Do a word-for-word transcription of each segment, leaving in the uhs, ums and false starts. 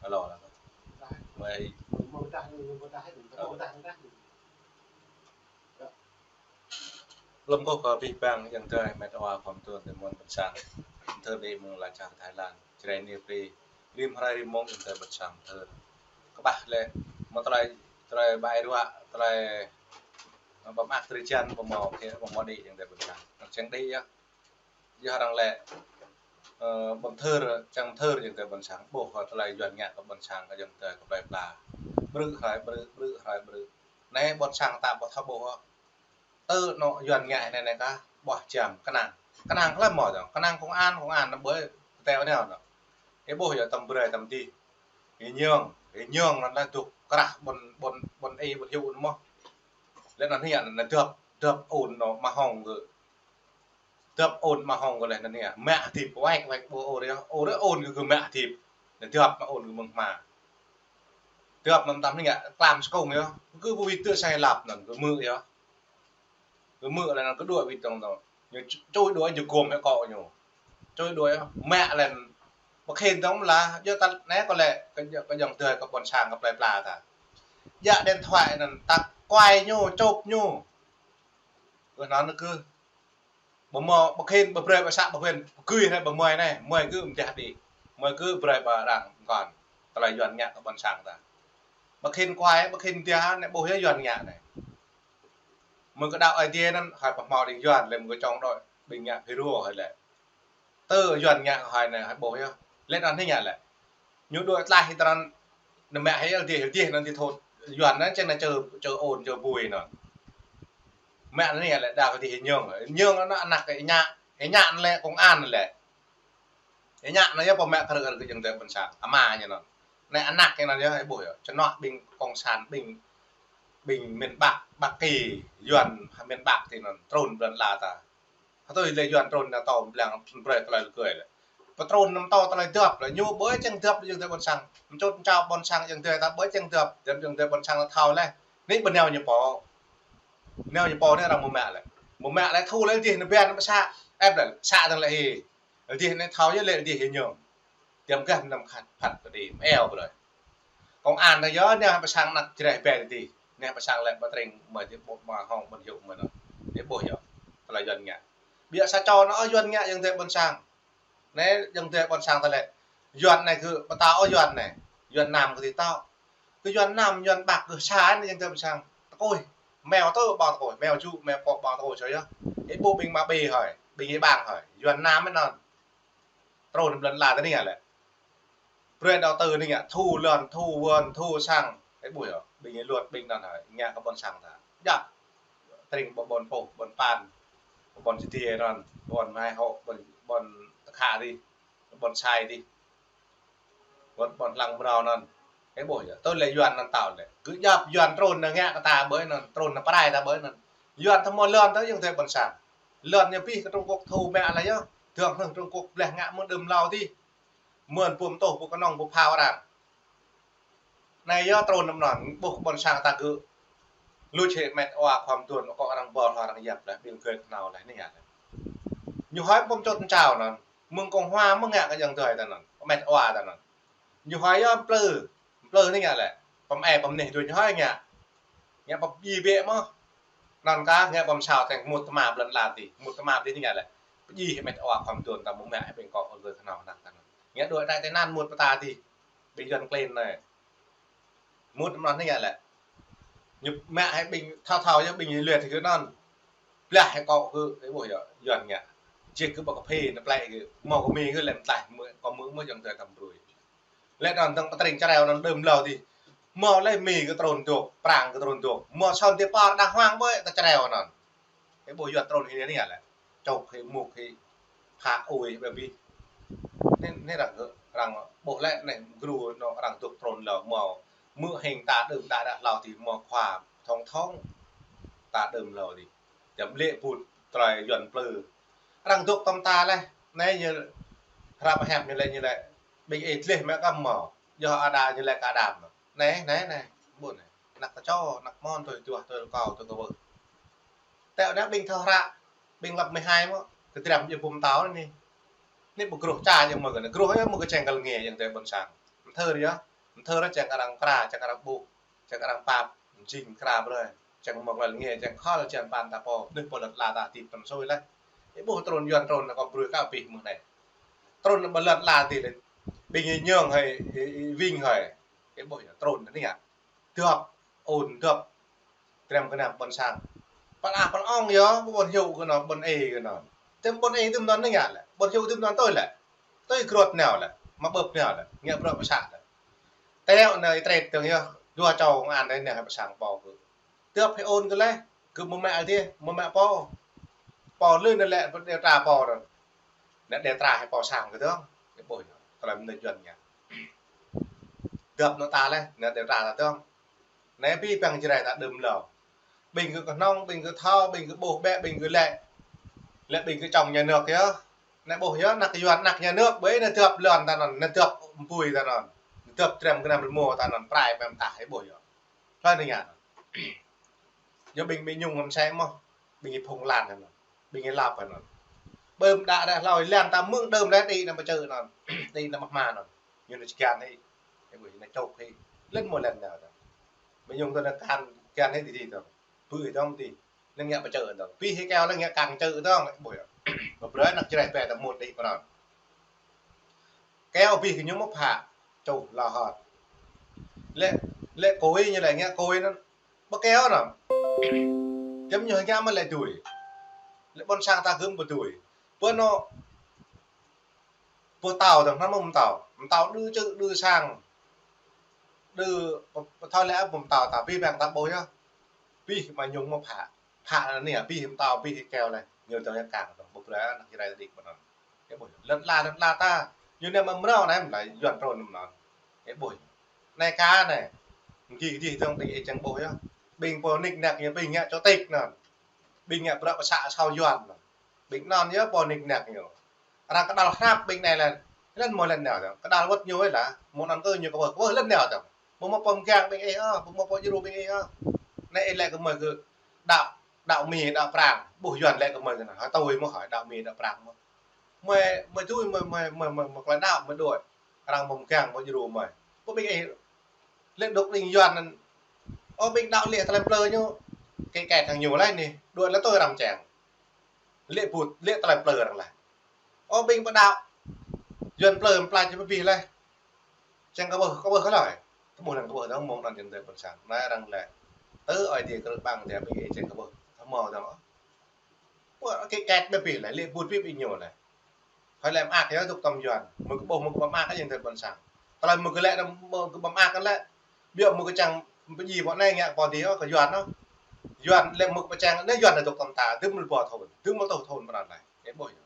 Alo lah. Mơi. Lơ̆m kơ kơ abih bang ayŏng adơi met wa khom tuan tơmon ƀôn sang. Thơ đi mơ̆ng lŏn čar Thái Lan. Čơrai ni pri. Rĭm hrơi rĭm mông ayŏng adơi ƀôn sang thơ. Kơƀah lĕ mơ̆ tơlơi, tơlơi ƀai ruă, tơlơi ƀơ̆ng mơak drơi jăn, ƀơ̆ng mơ̆ kơ, ƀơ̆ng mơ̆ đĭ ayŏng adơi ƀôn sang. Čang đĭ yơh. Yơh arăng lĕ, ơ, ƀơ̆ng thơ, čang thơ ayŏng adơi ƀôn sang. Ƀuh kơ tơlơi Yuan ngă kơ ƀôn sang kơ ayŏng adơi kơ plơi pla. Brư̆ hrơi brư̆, brư̆ hrơi brư̆. Anai ƀôn sang ta ƀu thâo ƀuh. Tơ anŏ Yuan ngă anai anai kah, ƀuh jam, kơnang. Kơnang hlăm mơ̆ dong, kơnang công an, công an anŭn ƀơi kơteo anai anŭn. Ih ƀuh yơh tơm brơi tơm dih. Ih ñong, ih ñong anŭn lah dŏ krah ƀôn, ƀôn, ƀôn ih, ƀôn hyu anŭn mơ̆. Lĕ anŭn hia anŭn dŏp, dŏp ôn anŏ mơhong gơ̆. Dŏp ôn mơhong gơ̆ lĕ anŭn hia. Mă hơdip, waik, waik ƀu ôn yơh. Ôn, ôn gơ̆, gơ̆ mă hơdip. Anŭn dŏp mă ôn gơ̆ mơ̆ng hma. Dŏp mă tơm anŭn hia, tlam skông yơh. Gơ̆ ƀu wĭt tơ sai lăp anŭn, gơ̆ mơ̆ yơh. Gơ̆ mơ̆ lĕ anŭn gơ̆ đuaĭ wĭt tong tong. Ñu č-, čui đuaĭ ñu gom hĕ akŏ ñu. Čui đuaĭ, mă lĕ. Ƀu khĭn tong lah, yua ta anai kơ lĕ, kơ, kơ ayŏng adơi kơ ƀôn sang kơ plơi pla ta. Djă điện thoại anŭn ta kuai ñu, čŏp ñu. Kơ anŭn kơ. Ƀu mơ̆, ƀu khĭn, ƀu brơi, ƀu să, ƀu khĭn, ƀu gui anai, ƀu mơi anai, mơi gơ̆ mơdah đĭ. Mơi gơ̆ brơi ƀơi arăng kon. Tơlơi Yuan ngă kơ ƀôn sang ta. Ƀu khĭn kuai, ƀu khĭn mơdah, anai ƀuh yơh Yuan ngă anai. Mơ̆ kơ đaŏ Aê Diê anŭn, hơi pơhmâo đing Yuan, lĕ mơ̆ kơ čong đôč, ƀing ngă Hero hơi lĕ. Tơ Yuan ngă hơi anai, hơi ƀuh yơh. Lĕ anŭn hĭ ngă lĕ. Ñu đuaĭ tlaih hĭ tơnăn, anŭn mă hĭ Aê Diê, Aê Diê anŭn dih thot. Yuan anŭn čang anŭn čơ, čơ ôn, čơ bui anŭn. Mă anŭn hĭ ngă lĕ, đa kơ dih hĭ ñong. Ñong anŭn anak kơ ih ngă, ih ngă anŭn lĕ, công an anŭn lĕ. Ih ngă anŭn yơh pô mă kơ rơ̆k kơ ayŏng adơi ƀôn sang, ama ñu anŭn. Anai anak ñu anŭn yơh, ih ƀuh yơh. Čơnŏk ƀing cộng sản, ƀing, ƀing miền Bắc, Bắc Kỳ, Yuan miền Bắc ti anŭn, trŭn ƀlŏn ala ta. Hơtui lĕ Yuan trŭn anŭn tơm blang brơi tơlơi rơgơi lĕ. Pơtrŭn anŭn tơm tơlơi dŏp lĕ, ñu ƀơi čang dŏp ayŏng adơi ƀôn sang. Mčŭt mčao ƀôn sang ayŏng adơi ta ƀơi čang dŏp, dŏp ayŏng adơi ƀôn sang ta thâo lĕ. Anai ƀơi nao ñu pô. Nao ñu pô anai arăng mơ̆ mă lĕ. Mơ̆ mă lĕ thu lĕ dih anŭn ƀiă anŭn pơsă. Ĕp lĕ, să tơng lĕ hĭ. Dih anai thâo yơh lĕ dih hĭ ñong. Tiăm gah mơnam khat phat tơ đĭ, mơeo brơi. Công an ta yơh, anai pơ sang anăp čơreh ƀĕ tơ dih. Anai pơ sang lĕ ƀă tring mơi dih ƀuh mơhong ƀôn hyu mơi anŭn. Dih ƀuh yơh. Tơlơi Yuan ngă. Ƀiă sa čô anŭn ôh Yuan ngă ayŏng adơi ƀôn sang. Anai ayŏng adơi ƀôn sang ta lĕ. Yuan anai gơ̆ pơtao ôh Yuan anai. Yuan Nam gơ̆ dih tao. Kơ Yuan Nam, Yuan Bắc gơ̆ sa anai ayŏng adơi ƀôn sang. Tơkuih. Meo tơ ƀao tơkuih, meo ču, meo pŏk ƀao tơkuih čoi yơh. Ih ƀuh ƀing Ma Bê hơi, ƀing Êbang hơi. Yuan Nam anŭn. Trŭn ƀlŏn ala ta anai ngă lĕ. Brơi đaŏ tơ anai ngă, thu lŏn, thu wơ̆n, thu sang. Ih ƀuh yơh, ƀing ih luăt ƀing anŭn hơi, ngă kơ ƀôn sang ta. Djăp. Tring ƀơi ƀôn Pôh, ƀôn Pan, ƀôn Čơdie anŭn, ƀôn Mai Hŏ, ƀôn, ƀôn Tơkhă dih, ƀôn Sai dih. Ƀôn, ƀôn Lăng Mrâo anŭn. Ih ƀuh yơh, tơl lĕ Yuan anŭn tao lĕ. Gơ̆ djăp Yuan trŭn anŭn ngă kơ ta ƀơi anŭn, trŭn anŭn pơrai ta ƀơi anŭn. Yuan tơmơ̆ lŏn tơ ayŏng adơi ƀôn sang. Lŏn ñu pih kơ Trung Quốc thu mă lĕ yơh. Dơ̆ng hnơ̆ng Trung Quốc bleh ngă mơ̆ng đưm hlâo dih. Mơ̆n ƀu mơtuh, ƀu kơnơ̆ng, ƀu phao arăng. Anai yơh trŭn anŭn, ƀuh ƀôn sang ta gơ̆. Luč hĭ met wa khom tuan, akŏ arăng ƀôl hŏ arăng yap lĕ, ƀing gơ̆ kơnao lĕ, anai yơh lĕ. Ñu hơi pơm čŭt mčao anŭn, mơ̆ng kông hua mơ̆ ngă kơ ayŏng adơi ta anŭn, met wa ta anŭn. Ñu hơi yơh plư, plư anai ngă lĕ, pơm ê pơm neh tui ñu hơi ngă. Ngă pơm ƀi bĕ mơ̆. Anŭn kah ngă pơm sao teng mŭt tơma ƀlŏn ala dih, mŭt tơma dih anai ngă lĕ. Pơjing hĭ met wa khom tuan ta mơ̆ng mă hĭ ƀing akŏ gơ̆ kơnao anŭn ta anŭn. Ngă đuaĭ tai tai nan mŭt pơta dih. Ƀing Yuan klin anai. Mŭt mơ̆n anai ngă lĕ. Ñu mă hĭ ƀing thâo thâo yơh ƀing ñu lĕ tơ gơ̆ anŭn. Blah hĭ akŏ gơ̆, ih ƀuh yơh, Yuan ngă. Jing gơ̆ ƀă kơphê, anŭn plĕ gơ̆. Hmâo kơ Mi gơ̆ lĕ mơtlaih, hmâo kơ Mi mơ̆ ayŏng adơi tăm brui. Lĕ anŭn dơ̆ng pơtring čơreo anŭn đưm hlâo dih. Hmâo lĕ Mi gơ̆ trŭn dŏ, Prang gơ̆ trŭn dŏ. Hmâo son dih pơ đa hmang ƀơi ta čơreo anŭn. Ih ƀuh Yuan trŭn hĭ anai ngă lĕ. Čŏp hĭ, mŭk hĭ, phă ui hĭ ƀơi abih. Anai, anai arăng, arăng ƀuh lĕ anai gru anŭn arăng dŏ trŭn hlâo hmâo. Mơ̆ hing ta đưm đă đă hlâo dih hmâo khua thông thông. Ta đưm hlâo dih. Jăm lĕ ƀut tơlơi Yuan plư. Arăng dŏ tơm ta lĕ. Anai ñu hrăp hĕp ñu lĕ ñu lĕ. Ƀing ih dleh mă kơ hmâo. Yơh ada ñu lĕ kơ adam. Anai, anai, anai. Ƀuh anai. Anăk ta čô, anăk mon, tui juah, tui rơkâo, tui kơwưh. Tơl anai ƀing thâo hră, ƀing lăp mơhai mơ̆, kơdrăm djơ̆ ƀum tao anai. Anai ƀu gruh ča djơ̆ mơ̆ kơ anai. Gruh yơh mơ̆ kơ čeng kơ lĕ ngă ayŏng adơi ƀôn sang. Mơthơr yơh. Mơthơ ră čang arăng kra, čang arăng ƀuh, čang arăng pap, jing kra brơi. Čang mơ̆ng lăl nge, čang khol čang pan ta pô, nưh pô lăt la ta tip tăm sui leh. Ih ƀuh trŭn yuan trŭn na kơ brui ka pih mơ̆ng anai. Trŭn na ƀu lăt la ti leh. Ƀing ih ñong hơi, ih, ih ving hơi. Ih ƀuh yơh trŭn na anai yơh. Dŏp, ôn dŏp. Trem kơnam ƀôn sang. Păl ah păl ong yơh, ƀôn hyu kơ anŭn, ƀôn ê kơ anŭn. Tơm ƀôn ê tơm anŭn anai yơh leh. Ƀôn hyu tơm anŭn tui leh. Tui krut nao leh. Mă ƀơ̆p nao leh. Ngă bruă pơsă leh. Teo na ih tret tơng yơh, dua čô ngă anai neh pơ sang pô kơ. Tơp hơi ôn kơ leh, kơ mơ̆ mă adih, mơ̆ mă pô. Pô lưh na lĕ pơđe tra pô ră. Na đe tra hơi pô sang kơ dơ̆ng. Ih ƀuh yơh, tơlơi mơnuih yuan ngă. Dŏp nao ta leh, na đe tra ta dơ̆ng. Na pih păng Jrai ta đưm lơ. Ƀing kơ kơhnong, ƀing kơ thâo, ƀing kơ ƀuh ƀĕ, ƀing kơ lĕ. Lĕ ƀing kơ čong nhà nước yơh. Na ƀuh yơh, anăk yuan, anăk nhà nước, ƀơi na dŏp lŏn ta anŭn, na dŏp mpui ta anŭn. Na dŏp trem kơnam rơmô ta anŭn, prai pem tah, ih ƀuh yơh. Hlơi na ngă anŭn. Yơh ƀing ƀing ñung ngăm sĕ mơ̆, ƀing ih phung lan anŭn, ƀing ih lăp anŭn. Ƀơ̆m đă ră hlâo, lan ta mơ̆ng đưm leh đĭ na pơčơ anŭn, đĭ na mah ma anŭn. Ñu na čơkian hĭ, ih ƀuh na čŏk hĭ, lĕn mơ̆ lĕn nao ta. Ƀing ñung ta na kan kian hĭ ti ti ta. Bưi dơ̆ng ti. Lĕn ngă pơčơ dơ̆ng. Pih hĭ keo lĕn ngă kang čơ dơ̆ng. Ƀuh yơh. Ƀu brơi anăk Jrai pĕ ta mŭt đĭ pran. Keo pih kơ ñu mơ̆ phă. Čuh la hơt. Lĕ, lĕ kôi ñu lĕ ngă kôi anŭn. Ƀu keo anŭn. Jăm ñu ngă mơ̆ lĕ dui. Lĕ ƀôn sang ta gơ̆m ƀu dui. Ƀu anŭn. Ƀu tao dơ̆ng, hnăm mơ̆ mơtao. Mơtao đưm čư̆, đưm sang. Đưm pơthâo lĕ ƀu mơtao ta, pih păng ta ƀuh yơh. Pih mă ñung mơ̆ phă. Phă anai, pih mơtao, pih keo leh. Ñu dơ̆ng yơh kang dơ̆ng, ƀu brơi anăk Jrai đĭ pơ anŭn. Ih ƀuh. Lŏn la, lŏn la ta. Ñu anai mă mrâo anai, mă lĕ yuan trŭn anŭn. Ih ƀuh. Anai ka anai. Gih gih dơ̆ng ƀing ih čang ƀuh yơh. Ƀing pô nik nak ñu ƀing ngă čô tik anŭn. Ƀing ngă bruă pơsă asâo yuan anŭn. Ƀing anŭn yơh pô nik nak ñu. Arăng kơđăl hrăp ƀing anai lĕn. Lĕn mơ̆ lĕn nao dơ̆ng. Kơđăl wơ̆t ñu ih lah. Mơ̆ anŭn kơ ñu kơ wơ̆t, kơ wơ̆t lĕn nao dơ̆ng. Mơ̆ mơ̆ pơm kiăng ƀing ih ôh, mơ̆ mơ̆ pô djru ƀing ih ôh. Anai ih lĕ kơ mơi kơ đaŏ, đaŏ Mi, đaŏ Prang. Ƀuh yuan lĕ kơ mơi kơ anŭn. Hơi tui mơ̆ hơi đaŏ Mi, đaŏ Prang mơ̆. Mơi, mơi tui, mơi, mơi, mơi, mơi, mơi klai đaŏ, mơi đuaĭ. Arăng mơ̆ kiăng, mơi djru mơi. Ƀuh ƀing ih lĕ dŏ ƀing yuan anŭn. Ơ ƀing đaŏ lĕ tơlơi plư ñu. Kĕ kĕ thang ñu leh anai. Đuaĭ lĕ tui arăng čang. Lĕ put, lĕ tơlơi plư arăng leh. Ơ ƀing pơđaŏ. Yuan plư pơpla či pơbih leh. Čang kơ ƀuh, kơ ƀuh kơ lơi. Kơ ƀuh lăng kơ ƀuh dơ̆ng mơ̆ng anŭn jing tơ ƀôn sang. Anai arăng lĕ. Tơ ơi ti krư̆ ƀăng ti ƀing ih čang kơ ƀuh. Thâo mơ̆ dơ̆ng. Ƀuh kĕ kĕ pơbih leh, lĕ put pơbih ñu leh. Hơi lĕ mơak yơh dŏ tơm yuan. Mơ̆ kơ ƀuh mơ̆ kơ ƀu mơak yơh jing tơ ƀôn sang. Tơlơi mơ̆ kơ lĕ mơ̆ kơ ƀu mơak lĕ. Biă mơ̆ kơ čang pơjing ƀu anai ngă pô ti ôh kơ yuan ôh. Yuan lĕ mơ̆ kơ pơčang anai yuan dŏ tơm ta, dŭm mơ̆ ƀu thun, dŭm mơ̆ tơl thun pran anai. Ih ƀuh yơh.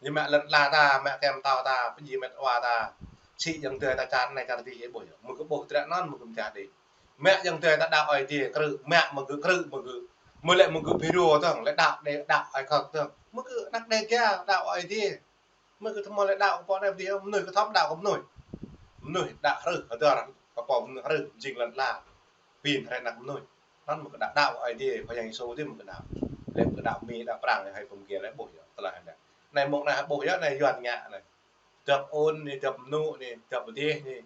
Ñu mă lŏn la ta, mă kơm tao ta, pơjing mĕt wa ta. Sĭ jing tơ ta čar anai čar ti ih ƀuh yơh. Mơ̆ kơ ƀuh trăk anŭn mơ̆ kơ mơ̆ čar ti. Mă jing tơ ta đaŏ ơi ti krư̆, mă mơ̆ kơ krư̆ mơ̆ kơ. Mơ̆ lĕ mơ̆ kơ phi rô tơ̆ng, lĕ đaŏ đe, đaŏ ơi khŏk tơ̆ng. Mơ̆ kơ anăk đe kia, đaŏ ơi ti. Mơ̆ kơ thâo mơ̆ lĕ đaŏ kơ pô anai ti, mơnuih kơ thâo đaŏ kơ mơnuih. Mơnuih đaŏ hrưh, hơdơr, kơ pô mơnuih hrưh, jing lŏn la. Pin hrơi anăk mơnuih. Anŭn mơ̆ kơ đaŏ, đaŏ ơi ti, Khua Yang Yêsu ti mơ̆ kơ đaŏ. Lĕ mơ̆ kơ đaŏ Mi, đaŏ Prang, hơi pơm kiăng lĕ ƀuh yơh, tơlơi anai. Anai mơ̆ng anai ƀuh yơh, anai yuan ngă anai. Dŏp ôn anai, dŏp mơnŭ anai, dŏp adih anai.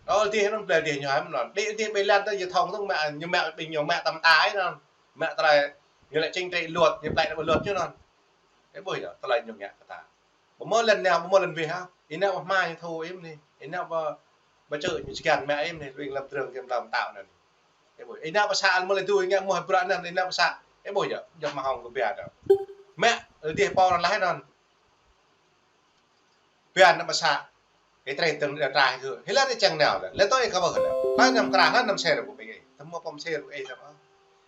Ơ adih anŭn plơi adih ñu hai mơnŭn. Đĭ adih ƀơi lăn tơ yơh thong tơ̆ng mă, ñu mă ƀing ñu mă tơm ta anŭn. Mă tơlơi, ñu lĕ chính trị luật, ñu plơi anai luật ñu anŭn. Ih ƀuh yơh, tơlơi ñu ngă kơ ta. Ƀu mơ̆ lĕn nao, ƀu mơ̆ lĕn wih hă. Ih nao ƀu hmâo ñu thu ih anai. Ih nao ƀu, ƀu čư̆ ñu čơkian mă ih anai, ƀing lăm trưng kiăng lăm tao anai. Ih ƀuh. Ih nao pơsă mơ̆ lĕ tui ngă mơ̆ bruă anŭn, ih nao pơsă. Ih ƀuh yơh, jŏk mă hông kơ biă dơ̆ng. Mă, adih pô anŭn laih anŭn. Biă anŭn pơsă. Ih trei tơ̆ng đe tra hĭ kơ. Hĭ lĕ ih čang nao lĕ. Lĕ tui ih kơ ƀuh lĕ. Hlơi anăm kra, hlơi anăm sĕr kơ ƀing ih. Tơm mơ̆ pơm sĕr kơ ih tơm.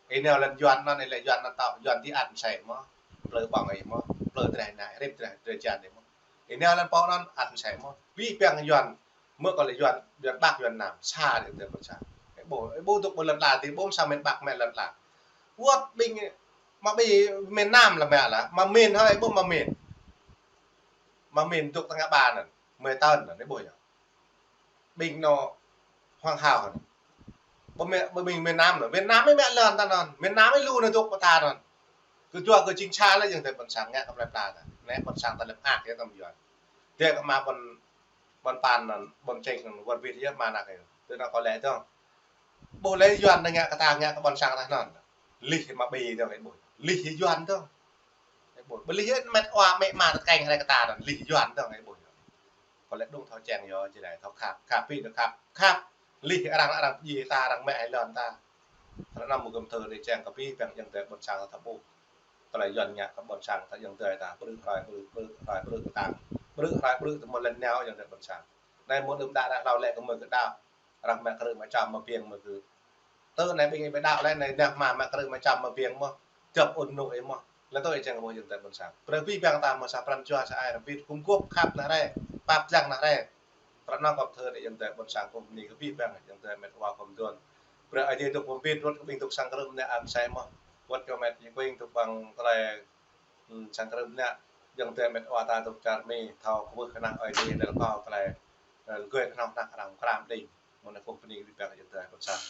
Ih nao lĕn yuan anŭn, ih lĕ yuan anŭn tao, yuan ti ăt mơsĕ mơ̆. Plư ƀơ̆ng ih mơ̆. Plư drơi anai, rĭm drơi, drơi jan ih mơ̆. Ih nao lĕn pô anŭn ăt mơsĕ mơ̆. Wĭ piăng yuan. Mơ̆ kơ lĕ yuan, yuan Bắc, yuan Nam. Sa đe tơ ƀôn sang. Ih ƀuh, ih ƀuh dŏ ƀơi lŏn la ti, ƀuh sa miền Bắc, mĕ lŏn la. Wơ̆t ƀing, mă ƀing miền Nam lĕ mă lah. Mă miền hơi, ƀuh mă miền. Mă miền dŏ tơngah ƀa anŭn. Mơi tơn anŭn, ih ƀuh yơh. Ƀing anŭn Hoàng Hào anŭn. Ƀu mĕ, ƀu ƀing miền Nam anŭn. Miền Nam ih mĕ lŏn ta anŭn. Miền Nam ih lu anŭn dŏ pơ ta anŭn. Kơ jua kơ jing sa lĕ jing tơ ƀôn sang ngă kơ plơi pla ta. Anai ƀôn sang ta lĕ mơak yơh tơm yuan. Tơ kơ mă ƀôn, ƀôn pan anŭn, ƀôn čeng anŭn, wơr bit yơh mă anăk yơh. Tơ anŭn kâo lĕ dơ̆ng. Ƀuh lĕ Yuan anai ngă kơ ta, ngă kơ ƀôn sang ta anŭn. Lih mă ƀi dơ̆ng ih ƀuh. Lih Yuan dơ̆ng. Ih ƀuh. Ƀu lih met wa mĕ ma tơkeng hrơi kơ ta anŭn. Lih Yuan dơ̆ng ih ƀuh. Kâo lĕ đŭng thâo čeng yơh, či anai thâo khăp. Khăp ƀi dơ̆ng khăp. Khăp. Lih arăng, arăng pơdjai ta, arăng mĕ ih lŏn ta. Tơ anŭn mơ̆ gơ̆m thâo đĭ čeng kơ abih bang ayŏng adơi ƀôn sang ta ƀuh. Tơlơi Yuan ngă kơ ƀôn sang ta ayŏng adơi ta. Brư̆ hrơi brư̆, brư̆ hrơi brư̆ kơtang. Brư̆ hrơi brư̆ tơ mơ̆ lŏn nao ayŏng adơi ƀôn sang. Anai mơ̆ đưm đă dah hlâo lĕ kơ mơ̆ kơ đaŏ. Arăng mă krư̆ mă čăm mă biêng mơ̆ kơ. Tơ anai ƀing ih ƀu đaŏ lĕ anai nah mă mă krư̆ mă čăm mă biêng mơ̆. Djŏp ŭn anŭn ih mơ̆. Lĕ tơ ih čeng kơ ƀuh ayŏng adơi ƀôn sang. Brơi abih bang ta mơ̆ sa pran jua sa ai rơbit gum gôp khăp nah rai. Pap lăng nah rai. Tơ anŭn kâo thâo đĭ ayŏng adơi ƀôn sang kâo bơni kơ abih bang ayŏng adơi met wa kâo mơ̆n. Brơi Ơi Adai dŏ pơbit wơ̆t kơ ƀing dŏ sang krư̆ mơnă amsai mơ̆. Wơ̆t kơ met ñu ƀing dŏ bang tơlơi, ưm, sang krư̆ mơnă. Ayŏng adơi met wa ta dŏ čar Mi thâo kơ ƀuh kơnang Ơi Adai dơ̆ng kâo tơlơi, ơ, gơi kơnang kơnang kơnang kram đing. Mơ̆n kâo bơni kơ abih bang ayŏng adơi ƀôn sang.